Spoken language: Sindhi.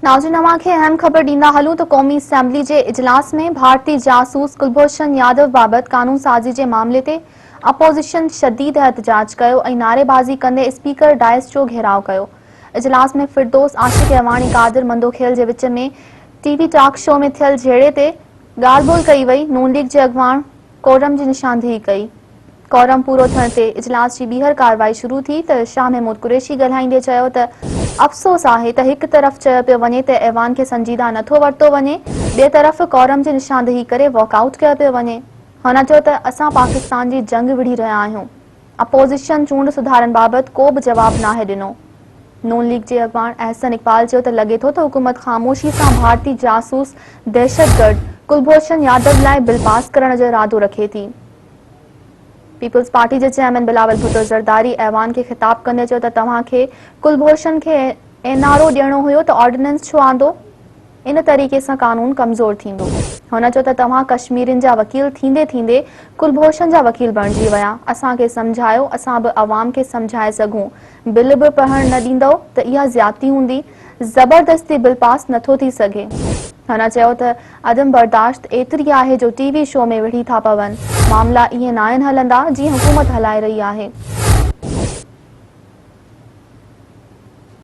ناظرين اوهان کي اهم خبر ڏيندا هلون ته قومي اسيمبلي جي اجلاس ۾ ڀارتي جاسوس ڪلڀوشن يادو بابت قانون سازي جي معاملي تي اپوزيشن شديد احتجاج ڪيو ۽ نعريبازي ڪندي اسپيڪر ڊائس جو گهيراء ڪيو. اجلاس ۾ فردوس عاشق اعواڻ ۽ قادر مندوخيل جي وچ ۾ ٽي وي ٽاڪ شو ۾ ٿيل جهيڙي تي ڳالهه ٻولهه ڪئي وئي، نون ليگ جي اڳواڻ ڪورم جي نشاندهي ڪئي. ڪورم پورو ٿيڻ تي اجلاس جي ٻيهر ڪارروائي شروع ٿي ته شاهه محمود قريشي ڳالهائيندي چيو ته افسوس آهي ته هڪ طرف چيو پيو وڃي ته ايوان کي سنجيده نٿو ورتو وڃي ٻئي طرف ڪورم جي نشاندهي ڪري واڪ آئوٽ ڪيو پيو وڃي. هن چيو ته اسان پاڪستان جي جنگ وڙهي رهيا آهيون، اپوزيشن چونڊ سڌارن بابت ڪو به جواب ناهي ڏنو. نون ليگ جي اڳواڻ احسن اقبال چيو ته لڳي ٿو ته حڪومت خاموشي سان ڀارتي جاسوس دهشتگرد ڪلڀوشن يادو لاء بل پاس ڪرڻ جو ارادو رکي ٿي. پيپلز پارٽي جي چيئرمين بلاول ڀٽو زرداري ايوان کي خطاب ڪندي چيو ته توهان کي ڪلڀوشن کي اين آر او ڏيڻو هيو ته آرڊيننس ڇو آندو؟ ان طريقي سان قانون ڪمزور ٿيندو. هن چيو ته توهان ڪشميرين جا وڪيل ٿيندي ٿيندي ڪلڀوشن جا وڪيل بڻجي ويا، اسان کي سمجهايو، اسان به عوام کي سمجهائي سگهون، بل به پڙهڻ نه ڏيندؤ ته اها زيادتي هوندي، زبردستي بل پاس نٿو ٿي سگهي. هن چيو ته عدم برداشت ايتري آهي جو ٽي وي شو ۾ وڙهي ٿا پون، معاملا ائين ناهن هلندا جيئن حڪومت هلائي رهي آهي.